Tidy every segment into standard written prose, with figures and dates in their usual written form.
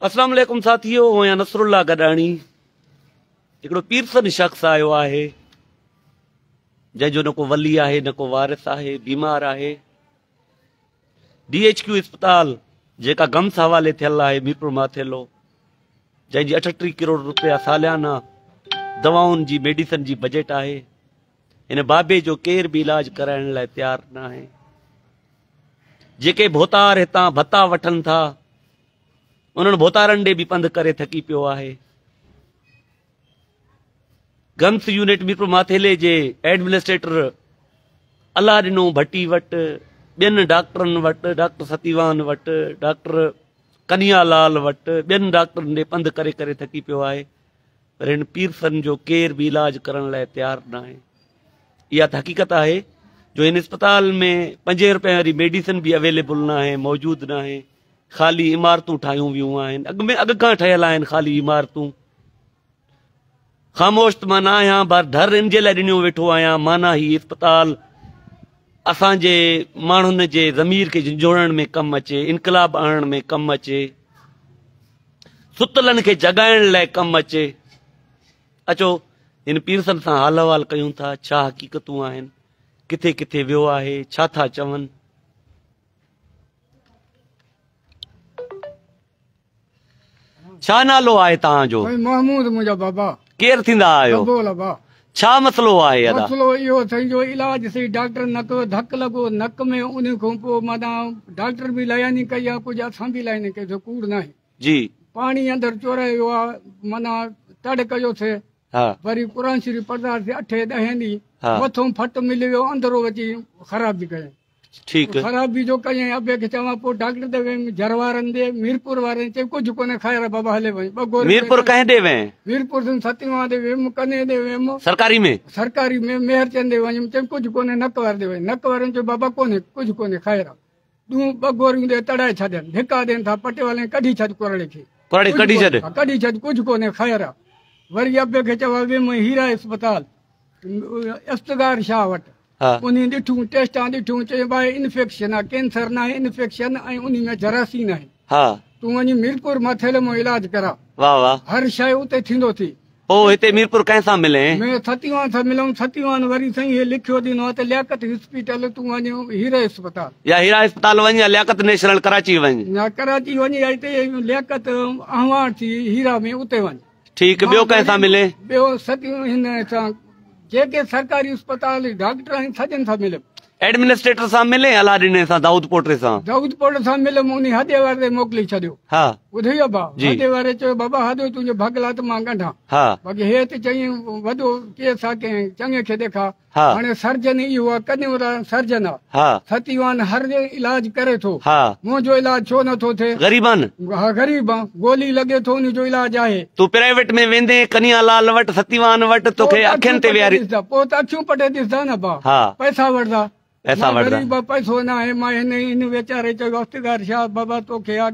اسلام عليڪم ساٿيو آهيان نصرالله گڏاڻي هڪڙو پيرسن شخص آيو آهي جنهن جو نه ڪو ولي آهي نه ڪو وارث آهي بيمار آهي ڊي ايڇ ڪيو اسپتال جيڪا گمس حوالي ٿيل آهي ميرپور ماٿيلو جنهن جي 38 ڪروڙ روپيا ساليانه دوائن جي ميڊيسن جي بجيٽ آهي هن بابي جو ڪير به علاج ڪرائڻ لاء تيار نه آهي جيڪي ڀوتار هتان ڀتا وٺن ٿا انهن ڀوتارن ڏي به پنڌ ڪري ٿڪي پيو آهي. گمس يونٽ ميرپور ماٿيلي جي ايڊمنسٽريٽر الله ڏنو ڀٽي وٽ، ٻين ڊاڪٽرن وٽ، ڊاڪٽر ستيوان وٽ، ڊاڪٽر ڪنيا لال وٽ، ٻين ڊاڪٽرن ڏي پنڌ ڪري ڪري ٿڪي پيو آهي پر هن پيرسن جو ڪير به علاج ڪرڻ لاء تيار ناهي. اها ته حقيقت آهي جو هن اسپتال ۾ پنجين روپين واري ميڊيسن به اويليبل ناهي، موجود ناهي. خالي عمارتون ٺاهيون ويون آهن اڳ ۾ اڳ کان ٺهيل آهن خالي عمارتون خاموش ته مان نه آهيان بار ڍر ان جي لاء ڏنيو ويٺو آهيان معنيٰ هي اسپتال اسان جي ماڻهن جي ضمير کي جهنجهوڙڻ ۾ ڪم اچي انقلاب آڻڻ ۾ ڪم اچي ستلن کي جڳائڻ لاء ڪم اچي اچو هن پيرسن سان حال احوال ڪيون ٿا ڇا حقيقتون آهن ڪٿي ڪٿي ويو آهي ڇا ٿا چون ڇا نالو آهي توهان جو؟ سائين محمود منهنجا بابا. ڪير ٿيندا آهيو؟ قبول ابا. ڇا مسئلو آهي ادا؟ مسئلو اهو سائين جو علاج سائين ڊاڪٽر نه ڪيو ڌڪ لڳو نڪ ۾ انهي کان پوء معنيٰ ڊاڪٽر به لائني ڪئي آ ڪجهه اسان به لائني ڪئي سو ڪوڙ ناهي. جي. پاڻي اندر چورائي ويو آ معنيٰ تڙ ڪيو سي ها. وري قرآن شريف پڙهندا سي اٺين ڏهين ڏينهن ها. مٿو ڦٽ ملي ويو اندرو اچي خرابي ڪيائين. ٺيڪ. خرابي جو ڪيائين ابي کي چوان پوء ڊاڪٽر ڏي ويم جروارن ڏي ميرپور وارن چيو ڪجهه ڪونهي خير آ بابا هلي وڃ ٻه گوريون ميرپور ڪنهن ڏي وئين؟ ميرپور سن ستيوان ڏي ويم ڪني ڏي ويم. سرڪاري ۾؟ سرڪاري ۾ مهر چند ڏي وڃيم چيم ڪجهه ڪونهي نڪ واري ڏي وڃ نڪ وارن چيو بابا ڪونهي ڪجهه ڪونهي خير آ ڏون ٻه گوريون ڏي تڙائي ڇڏين ڌڪا ڏين ٿا پٽيوالين ڪڍي ڇڏ ڪورڙي کي ڪورڙي ڪڍي ڇڏ. ڪڍي ڇڏ ڪجهه ڪونهي خير آ وري ابي کي چوان ويم هيرا اسپتال افتگار شاهه وٽ انهي ڏٺون ٽيسٽان ڏٺون چيائين ڀائي انفيڪشن آ ڪينسر ناهي انفيڪشن ۽ انهي ۾ جراثيم آهن تون وڃي ميرپور ماٿيلي مان علاج ڪرا واه واه هر شيء اتي ٿيندو ٿي. پوء هتي ميرپور ڪنهن سان ملين؟ مين ستيوان سان مليم ستيوان وري سائين هي لکيو ڏنو آ ته لياقت هسپيٽل تون وڃ هيرا اسپتال. يا هيرا اسپتال وڃ يا لياقت نيشنل ڪراچي وڃ. يا ڪراچي وڃ يا هتي لياقت اهواڻ ٿي هيرا ۾ اتي وڃ. ٺيڪ ٻيو ڪنهن سان ملين؟ ٻيو ستيون هن سان جيڪي سرڪاري اسپتال جي ڊاڪٽر آهن سڄن سان مليم. ايڊمنسٽريٽر سان ملين الله ڏني سان دائود پوٽي سان؟ دائود پوٽي سان مليم انهي هڏي واري تي موڪلي ڇڏيو. ها. ٻڌئي ابا جي. هڏي واري چيو بابا هڏو تنهنجو ڀڳل آ ته مان ڳنڍان. ها. باقي هي ته چيائين وڏو ڪيس آ ڪنهن چڱي کي ڏيکار. ها. هاڻي سرجن اهو آ ڪڏهن وڏا سرجن آ. ها. ستيوان هر علاج ڪري ٿو. ها. منهنجو علاج ڇو نه ٿو ٿئي؟ غريب آن. ها غريب آن. گولي لڳي ٿو ان جو علاج آهي. تون پرائيويٽ ۾ ويندين ڪنيا لال وٽ ستيوان وٽ توکي اکين تي ويهاري. پوء ته اکيون پٽي ڏسندا نه ڀاء. ها. پئسا وٺندا. پئسا مان وٺندا. غريب آن پئسو نه آهي مان هن هن ويچاري چيو افتخار شاهه بابا توکي آ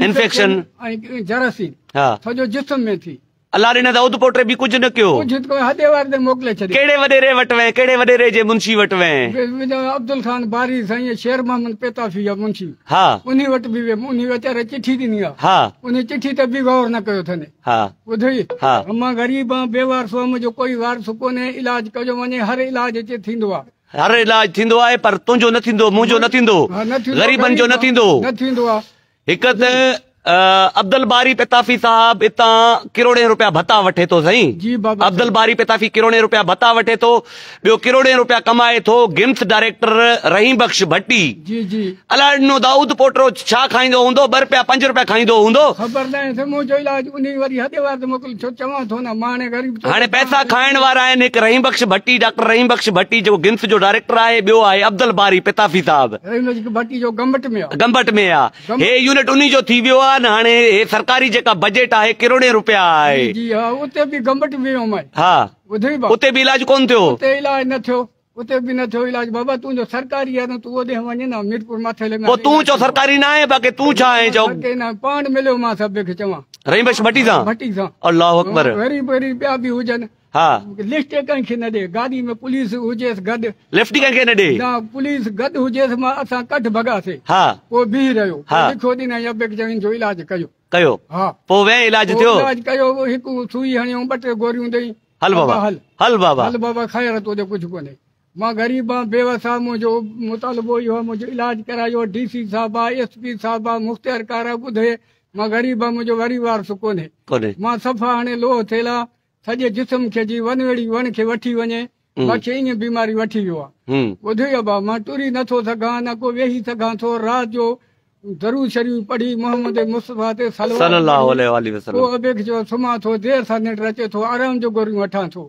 انفيڪشن ۽ جراثيم ها. سڄو جسم ۾ ٿي. الله ڏني دائود پوٽي به ڪجهه نه ڪيو. ڪجهه ته ڪونه هڏي واري تي موڪلي ڇڏيو. ڪهڙي وڏيري وٽ وئين؟ ڪهڙي وڏيري جي منشي وٽ وئين؟ عبدالخان باري سائين شير محمد پيتافي جا منشي. ها. انهي وٽ به ويم. انهي ويچاري چٺي ڏني آ. ها. انهي چٺي تي به غور نه ڪيو اٿن. ها. ٻڌئي؟ ها. مان غريب آن بي وارث آن منهنجو ڪوئي وارث ڪونهي علاج ڪيو وڃي هر علاج هتي ٿيندو آ. هر علاج ٿيندو آهي پر تنهنجو نه ٿيندو منهنجو نه ٿيندو. ها نه ٿيندو غريبن جو نه ٿيندو. نه ٿيندو آ. هڪ ته عبدالباري پتافي صاحب اتان ڪروڙين روپيا ڀتا وٺي ٿو سائين جي بابا عبدالباري پتافي ڪروڙين روپيا ڀتا وٺي ٿو ٻيو ڪروڙين روپيا ڪمائي ٿو گمس ڊائريڪٽر رحيم بخش ڀٽي جي جي الاء ڏنو دائود پوٽرو ڇا کائيندو هوندو ٻه روپيا پنج روپيا کائيندو هوندو خبر ناهي سائين منهنجو علاج انهي وري هڏي واري تي موڪل ڇو چوان ٿو نه مان هاڻي غريب هاڻي پئسا کائڻ وارا آهن هڪ رحيم بخش ڀٽي ڊاڪٽر رحيم بخش ڀٽي جيڪو گمس جو ڊائريڪٽر آهي ٻيو آهي عبدالباري پتافي صاحب رحيم بخش ڀٽي جو گمبٽ ۾ آ گمبٽ ۾ آ هي يونٽ انهي جو ٿي ويو آ نه هاڻي هي سرڪاري جيڪا بجيٽ آهي ڪروڙين روپيا آهي. جي ها اتي به گمبٽ ويو هئم. ها ٻڌئي با. اتي به علاج ڪون ٿيو. اتي علاج نه ٿيو اتي به نه ٿيو علاج بابا تنهنجو سرڪاري آ نه تون اوڏي وڃ نه ميرپور ماٿيلي ۾ پوء تون چئو سرڪاري نه آهي باقي تون ڇا آهين چئو. سرڪاري نه پاڻ مليو مان سڀ کي چوان. رحيم بخش ڀٽي سان. ڀٽي سان. الله اڪبر. غريب غريب ٻيا به هجن. ها. لفٽ ڪنهن کي نه ڏي، گاڏي ۾ پوليس هجيس گڏ. لفٽ ڪنهن کي نه ڏي. نه پوليس گڏ هجيس مان اسان ڪڍ ڀڳاسي. ها. پوء بيهي رهيو. ها. پوء لکيو ڏنائين ابي کي چيائين جو علاج ڪيو. ڪيو. ها. پوء وئين علاج ٿيو. علاج ڪيو هڪ سوئي هڻيو ٻه ٽي گوريون ڏئي. هل بابا هل. هل بابا. هل بابا خير توڏي ڪجهه ڪونهي. مان غريب آهيان بيوس آهيان منهنجو مطالبو اهو آهي منهنجو علاج ڪرايو ڊي سي صاحب آ ايس پي صاحب آ مختيارڪار آ ٻڌي مان غريب آهيان منهنجو وري وارث ڪونهي. ڪونهي. مان صفا هاڻي لوهه ٿيل آ سڄي جسم کي جي ونويڙي وڻ کي وٺي وڃي مون کي ائين بيماري وٺي ويو آ. ٻڌئي ابا مان ٽري نٿو سگهان نه ڪو ويهي سگهان ٿو رات جو درود شريف پڙهي محمد مصطفيٰ تي صلوات صلي الله عليه واٰله وسلم. پوء ابي کي چيو سمهان ٿو دير سان ننڊ اچي ٿو آرام جو گوريون وٺان ٿو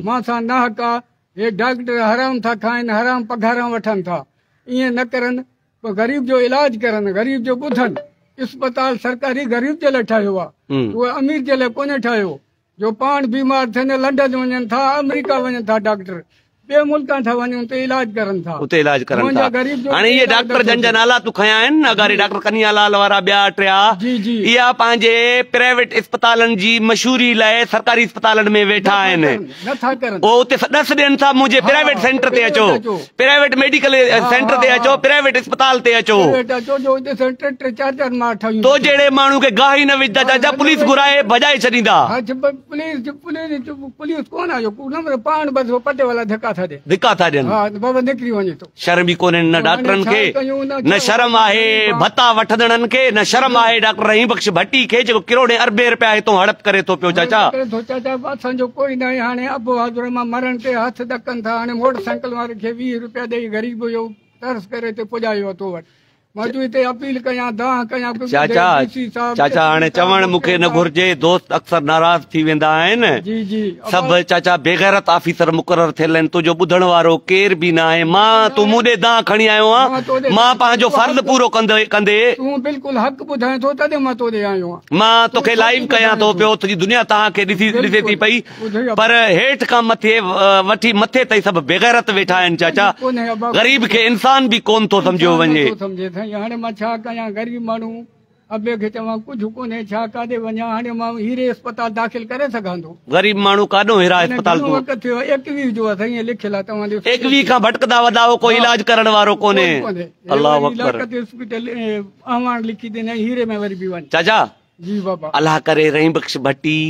مان سان ناحق آ هي ڊاڪٽر حرام ٿا کائن حرام پگهاران وٺن ٿا ائين نه ڪرن غريب جو علاج ڪرن غريب جو ٻڌن اسپتال سرڪاري غريب جي لاء ٺاهيو آ اهو امير جي لاء ڪونهي ٺاهيو جو پاڻ بيمار ٿين لنڊن وڃن ٿا آمريڪا وڃن ٿا ڊاڪٽر ٻئي ملڪان ٿا وڃن اتي علاج ڪرن ٿا اتي علاج ڪرن ٿا هاڻي اهي ڊاڪٽر جن جا نالا تون کنيا آهن نه اگاري ڊاڪٽر ڪنيا لال وارا ٻيا ٽيا جي جي اها پنهنجي پرائيويٽ اسپتالن جي مشهوري لاء سرڪاري اسپتالن ۾ ويٺا آهن نٿا ڪرن اهو اتي ڏس ڏين ٿا منهنجي پرائيويٽ سينٽر تي اچو پرائيويٽ ميڊيڪل سينٽر تي اچو پرائيويٽ اسپتال تي اچو تو جهڙي ماڻهو کي گاهه ئي نه وجهندا چاچا پوليس گهرائي ڀڄائي ڇڏيندا. ڌڪا ٿا ڏين. شرم ئي ڪونهي نه ڊاڪٽرن کي نه شرم آهي ڀتا وٺندڙن کي نه شرم آهي ڊاڪٽر رحيم بخش ڀٽي کي جيڪو ڪروڙين اربين رپيا هتون هڙپ ڪري ٿو پيو چاچا. چاچا اسان جو ڪوئي ناهي هاڻي ابو حاضر مان مرڻ تي هٿ ڏڪن ٿا هاڻي موٽر سائيڪل واري کي 20 رپيا ڏئي غريب جو ترس ڪري هتي پڄايو تو وٽ مان جو هتي اپيل ڪيان دانهن ڪيان چاچا چاچا هاڻي چوڻ مون کي نه گهرجي دوست اڪثر ناراض ٿي ويندا آهن جي جي سڀ چاچا بيغيرت آفيسر مقرر ٿيل آهن تنهنجو ٻڌڻ وارو ڪير به نه آهي مان تون مون ڏي دانهن کڻي آيو آهان مان پنهنجو فرض پورو ڪندي ڪندي تون بلڪل حق ٻڌائين ٿو تڏهن مان تو ڏي آيو آهيان مان توکي لائيو ڪيان ٿو پيو سڄي دنيا توهان کي ڏسي ڏسي ٿي پئي پر هيٺ کان مٿي وٺي مٿي تائين سڀ بيغيرت ويٺا آهن چاچا غريب کي انسان به ڪون ٿو سمجهيو وڃي. ٿو سمجهي سائين هاڻي مان ڇا ڪيان غريب ماڻهو ابي کي چوان ڪجهه ڪونهي ڇا ڪاڏي وڃان هاڻي مان هيري اسپتال داخل ڪري سگهان ٿو. غريب ماڻهو ڪاڏو هيرا اسپتال تون. گهڻو وقت ٿيو 21 جو آ سائين لکيل آ توهان ڏسو. 21 کان ڀٽڪندا ودا هو ڪو علاج ڪرڻ وارو ڪونهي الله اڪبر. لياقت اسپتال اعواڻ لکي ڏنائين هيري ۾ وري به وڃ. چاچا جي بابا. الله ڪري رحيم بخش ڀٽي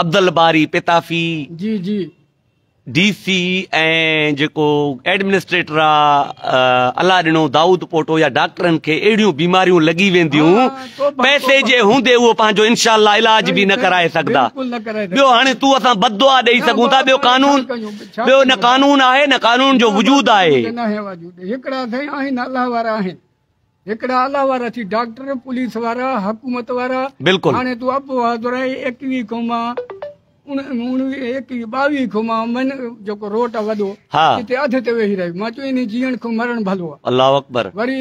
عبدالباري پتافي، جي جي. ڊي سي ۽ جيڪو ايڊمنسٽريٽر آ الله ڏنو دائود پوٽو يا ڊاڪٽرن کي اهڙيون بيماريون لڳي وينديون پئسي جي هوندي اهو پنهنجو انشاء الله علاج به نه ڪرائي سگهندا ٻيو هاڻي تون اسان بد دعا ڏئي سگهون ٿا ٻيو قانون ٻيو نه قانون آهي نه قانون جو وجود آهي. هڪڙا سائين آهن الله وارا آهن. هڪڙا الله وارا ٿي ڊاڪٽر پوليس وارا حڪومت وارا بلڪل هاڻي تون ابو حاضر آهي 21 کان مان 19 21 22 کان مان من جيڪو روٽ آ وڏو ها اتي اڌ تي ويهي رهيو مان چيو انهي جيئڻ کان مرڻ ڀلو آ الله اڪبر وري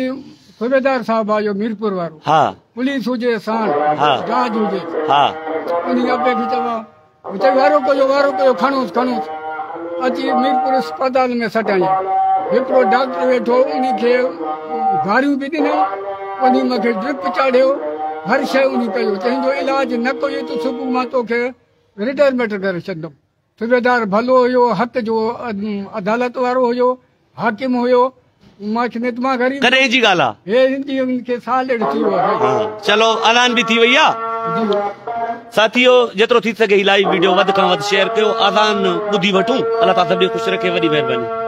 صوبيدار صاحب آيو ميرپور وارو ها پوليس هجي ساڻ ها جاج هجي ها انهي ابي کي چوان چئي وارو ڪيو وارو ڪيو کڻوس کڻوس اچي ميرپور اسپتال ۾ سٽائين هڪڙو ڊاڪٽر ويٺو انهي کي گاريون به ڏنائين انهي مون کي ڊرپ چاڙهيو هر شيء انهي ڪيو چئين جو علاج نه ڪيو ته صبح مان توکي رٽائرمينٽ ڪري ڇڏندم صوبيدار ڀلو هيو حق جو عدالت وارو هيو حاڪم هيو مان کي نت مان غريب. ڪڏهن جي ڳالهه آ؟ هي هندي ان کي سال ڏيڍ ٿي ويو آهي. ها چلو اذان به ٿي وئي آ. جي. ساٿيو جيترو ٿي سگهي هي لائيو ويڊيو وڌ کان وڌ شيئر ڪيو اذان ٻڌي وٺون الله تعالي سڀني کي خوش رکي وڏي مهرباني.